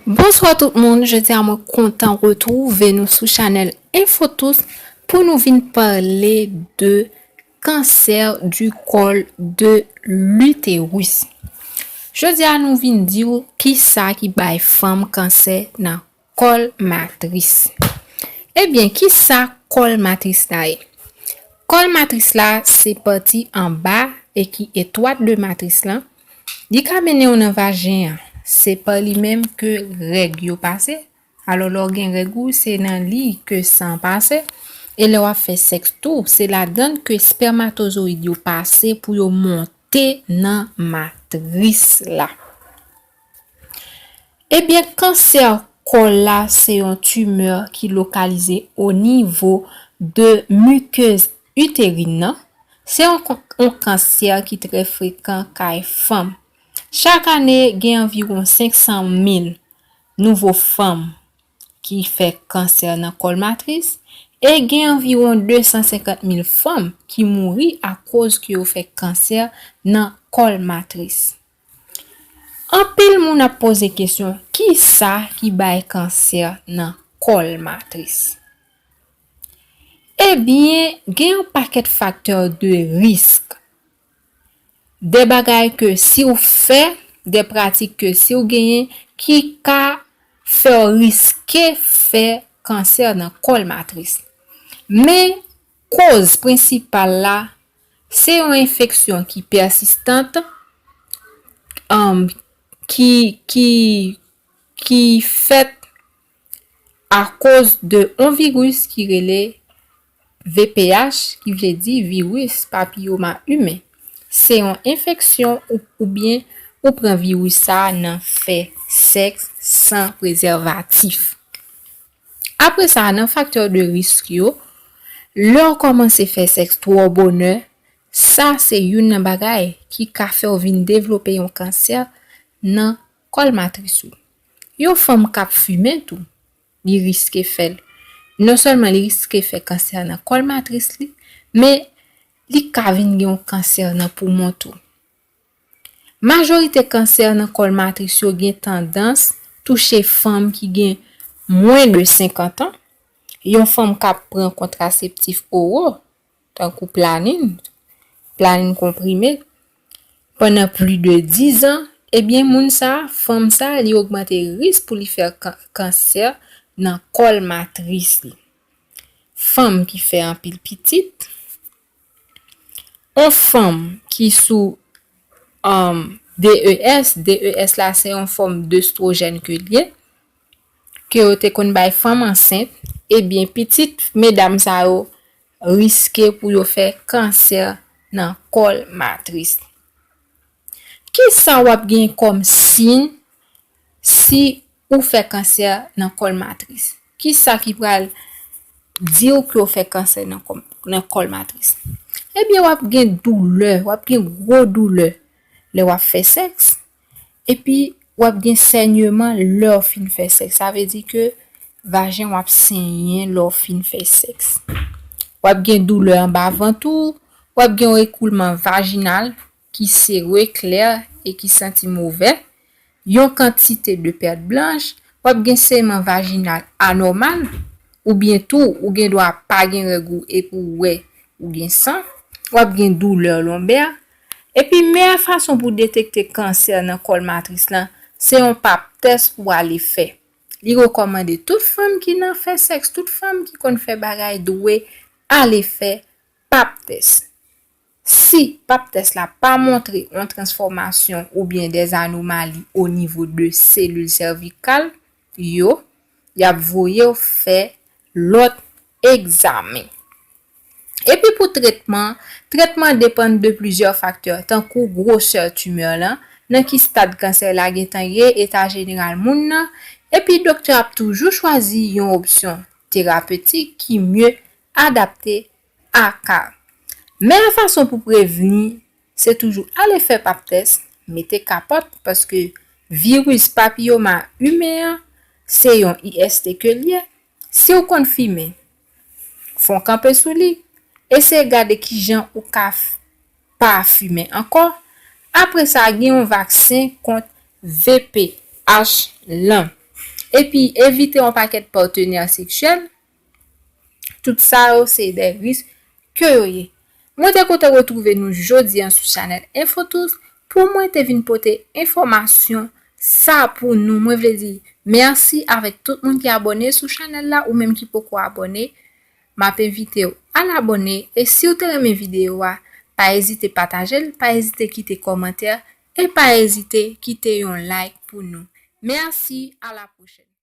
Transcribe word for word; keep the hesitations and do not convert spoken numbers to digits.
Bonswa tout moun, jodi a mwen kontan retwouve nou sou chanèl Infotous pou nou vin pale de kansè du col de l'utérus. Jodi a nou vin di w kisa ki bay fanm kansè nan kòl matris. Ebyen, kisa kòl matris la ye? Kòl matris la se pati anba e ki etwat de matris lan. Li ka mennen w nan vajen an. Se pa li menm ke règ yo pase. Alò, lè w gen règ ou, se nan li ke san pase. E lè w ap fè sèks tou, se ladan l ke espèmatozoyid yo pase pou yo monte nan matris la. Ebyen, kansè kòl la se yon timè ki lokalize o nivo de mikez iterin nan. Se yon, yon kansè ki trè frekan kay fanm. Chak ane, gen anviwon senk san mil nouvo fanm ki fè kansè nan kòl matris e gen anviwon de san senkant mil fanm ki mouri akoz ke yo fè kansè nan kòl matris. Anpil moun ap poze kesyon, kisa ki bay kansè nan kòl matris? Ebyen, gen yon pakèt faktè de risk. De bagay ke si w fè, de pratik ke si w genyen, ki ka fè w riske fè kansè nan kòl matris. Men, koz prensipal la, se yon enfeksyon ki pèsistan, um, ki, ki, ki fèt akoz de yon viris ki rele V P H, ki vle di viris papiyoma imen. Se yon enfeksyon ou, oubyen ou pran viris sa a nan fè sèks san prezèvatif. Apre sa, nan faktè de risk yo, lè w kòmanse fè sèks twò bonè, sa se youn nan bagay ki ka fè w vin devlope yon kansè nan kòl matris ou. Yon fanm k ap fimen tou, li riske fè l. Non sèlman li riske fè kansè nan kòl matris li, men li ka vin gen yon kansè nan poumon tou. Majorite kansè nan kòl matris yo gen tandans touche fanm ki gen mwen de senkant an, yon fanm k ap pran kontraseptif oro, tankou planin, planin konprime, pandan plis de diz an, ebyen, moun sa a, fanm sa a, li ogmante risk pou li fè kan-, kansè nan kòl matris li. Fanm ki fè anpil pitit, yon fanm ki sou, um, D E S, D E S la se yon fòm d'estrojèn ke l ye, ke yo te konn bay fanm ansent, ebyen, pitit medam sa yo riske pou yo fè kansè nan kòl matris. Kisa w ap gen kòm siy si ou fè kansè nan kòl matris? Kisa ki pral di w ke w fè kansè nan kòm, nan kòl matris? Ebyen, w ap gen doulè, w ap gen gwo doulè lè w ap fè sèks. Epi, w ap gen sènyeman lè w fin fè sèks. Sa vle di ke vajen w ap senyen lè w fin fè sèks. W ap gen doulè anba vant ou, w ap gen yon ekoulman vajinal ki sere, klè e ki santi movè, yon kantite de pèt blanch, w ap gen sèyman vajinal anòmal, oubyen tou ou gen dwa pa gen règ ou epi w wè ou gen san, w ap gen doulè lonbè. Epi meyè fason pou detekte kansè nan kòl matris lan, se yon pap tès pou w ale fè. Li rekòmande tout fanm ki nan fè sèks, tout fanm ki konn fè bagay dwe ale fè pap tès. Si pap tès la pa montre yon transfòmasyon oubyen dè anomali o nivo de selil sèvikal yo, y ap voye w fè lòt egzamen. Epi pou tretman, tretman depann de plizyè faktè, tankou gwosè timè lan, nan ki stad kansè la gentan ye, eta jeneral moun nan, epi doktè ap toujou chwazi yon opsyon terapetik ki mye adapte a ka. Meyè fason pou prevni, se toujou ale fè pap tès, mete kapòt, paske viris papiyoma imen an, se yon I S T ke l ye. Si w konn fimen, fè w kanpe sou li, eseye gade kijan ou ka f-, pa fimen ankò. Apre sa, gen yon vaksen kont V P H lan. epi evite yon pakèt patenè seksyèl. Tout sa yo se de risk ke yo ye. Mwen te kontan retwouve nou jodi an sou chanèl Infotools pou mwen te vin pote enfòmasyon sa pou nou. Mwen vle di mèsi avèk tout moun ki abòne sou chanèl la ou menm ki poko abòne. M ap envite w al abòne e si w te renmen videyo a, pa ezite pataje l, pa ezite kite kòmantè e pa ezite kite yon like pou nou. Mèsi, a la pwochèn.